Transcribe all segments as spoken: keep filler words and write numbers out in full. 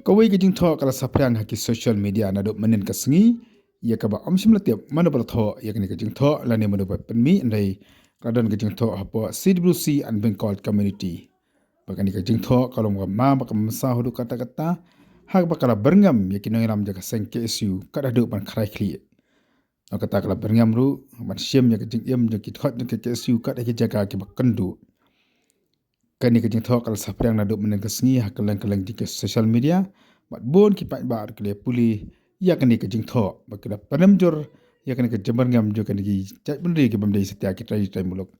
Kawei ka jingthoh ka la saphriang ha ki social media naduh mynnin ka sngi, ïa kaba ym shym la tip mano ba la thoh ïa kane ka jingthoh lane mano ba pynmih, hynrei ka la don ka jingthoh hapoh C W C Unbengkot Community. Ba kane ka jingthoh ka long kaba ma ba ka mynsaw haduh katta katta, ha kaba ka la byrngem ïa ki nongïalam jong ka seng K S U kat haduh ban khrai khlieh. Nangta ka la byrngem ruh ban shim ïa ka jingim jong ki dkhot jong ka K S U kat ha ki jaka kiba kynduh. Kane ka jingthoh ka la saphriang naduh mynnin ka sngi ha kylleng kylleng jong ki social media, bad bun ki paidbah ruh ki la pule ïa kane ka jingthoh, bad ki la pynrem jur ïa kane ka jingbyrngem jong kine ki jaitbynriew ki bym dei satia, ki trai trai muluk.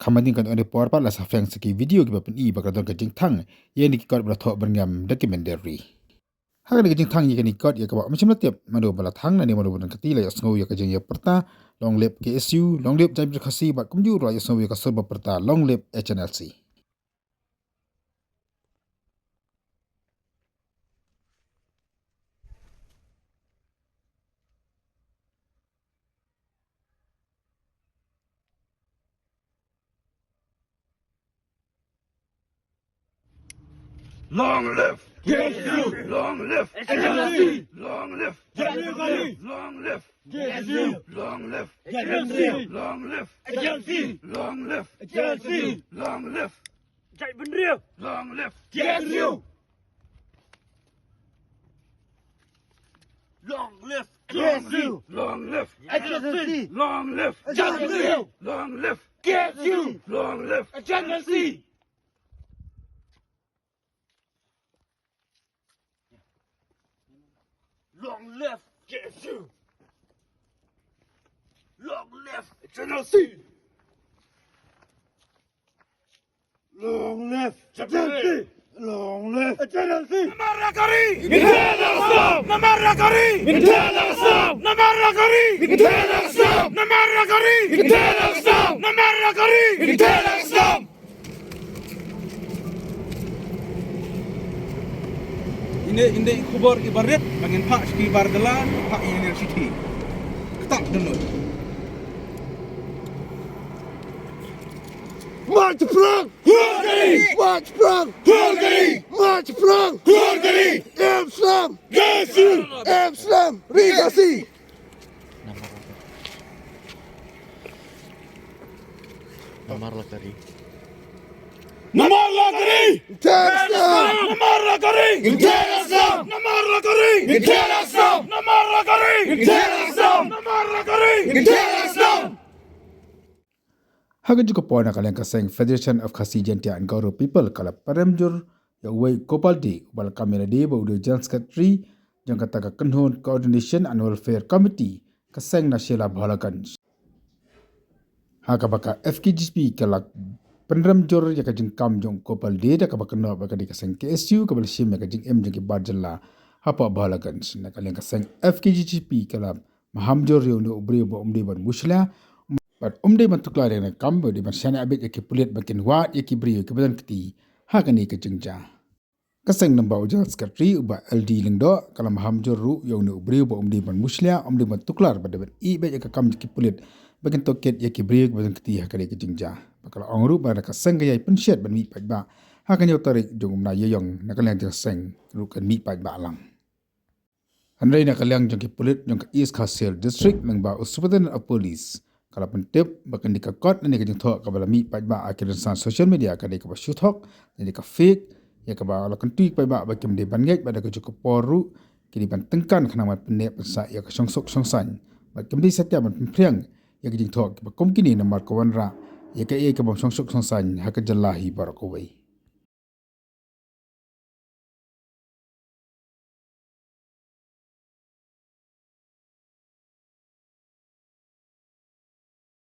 Kham hadien katto katne por pat la saphriang sa ki video kiba pyni ba ka la don ka jingthang ïa kine ki kot ba la thoh byrngem da ki mynder ri. Ha kane ka jingthang ïa kine ki kot ïa kaba ym shym la tip mano ba la thang lane mano ba don kti, la ïohsngew ïa ka jingïapyrta Long live K S U, Long live Jaintia Khasi, bad kumjuh ruh la ïohsngew ïa ka sur ba pyrta Long live H N L C. Long live! K S U! Long live! H N L C! Long live! Jaintia Khasi! Long live! K S U! Long live! Jaintia Khasi! Long live! H N L C! Long live! H N L C! Long live! Jaintia Khasi! Long live! K S U! Long live! K S U! Long live! H N L C! Long live! Jaintia Khasi! Long live! K S U! Long live! Jaintia Khasi! Long live K S U! Long live H N L C! Long live H N L C! Long live H N L C! Namar la ka ri! Ngin theh da ka sdang! Namar la ka ri! Ngin theh da ka sdang! Namar la ka ri! Ngin theh da ka sdang! Namar la ka ri! Ngin theh da ka sdang! Namar la ka ri! Ngin theh da ka sdang! Ine, ine i khubor iba rit ba ngin phah sha ki bar jylla, phah ïa ine i shithi. Kata don lut. March prang! Hurgari! March prang! Hurgari! March prang! Hurgari! Em Slam! K S U! Em Slam! Ri Khasi! Namar la ka ri. Namar la ka ri! Ngin theh da ka sdang! Namar la ka ri! Ngin theh da ka sdang! Namar la ka ri! Ngin theh da ka sdang! Namar la ka ri! Ngin theh da ka sdang! Namar la ka ri! Ngin theh da ka sdang! Ha kajuh ka por, na ka liang ka seng Federation of Khasi Jaintia and Garo People ka la pynrem jur ïa uwei u Gopal Dey, uba la kam ïa lade ba u dei u General Secretary jong kata ka kynhun Coordination and Welfare Committee ka seng na Shella Bholaganj. Ha kaba ka F K J P ka la pynrem jur ïa ka jingkam jong u Gopal Dey, da kaba kynnoh ba ka dei ka seng K S U kaba la shim ïa ka jingim jong ki bar jylla hapoh Bholaganj. Na ka liang ka seng F K J P ka la maham jur ïa une u briew ba um dei ban mushlia, bad um dei ban tuklar ïa kane ka kam, ba u dei ban shaniah beit ïa ki pulit ba kin wad ïa ki briew kiba don kti ha kane ka jingjia. Ka seng, lyngba u General Secretary u Bah L D Lyngdoh, ka la maham jur ruh ïa une u briew ba um dei ban mushlia, um dei ban tuklar, bad dei ban ïeh beit ïa ka kam jong ki pulit ba kin tohkit ïa ki briew kiba don kti ha kane ka jingjia. Bad ka la ong ruh ba ka seng ka ïai pynshitom ban mih paidbah ha ka hynñiew tarik jong u bnai Ïaïong, na ka liang jong ka seng ruh kan mih paidbah lang. Hynrei na ka liang jong ki pulit jong ka East Khasi Hills District, lyngba u Superintendent of Police, ka la pyntip ba kane ka kot lane ka jingthoh kaba la mih paidbah ha ki rynsan social media ka dei kaba shu thok, ka dei ka fake, ïa kaba la kyntu ïa ki paidbah ba kim dei ban ngeit, bad ha kajuh ka por ruh ki dei ban tyngkan khnang ban pynneh pynsah ïa ka shongsuk shongsaiñ, bad kim dei satia ban pynphriang ïa ka jingthoh kiba kum kine, namar ka wanrah ïa kaei kaba ym shongsuk shongsaiñ ha ka jylla hi baroh kawei.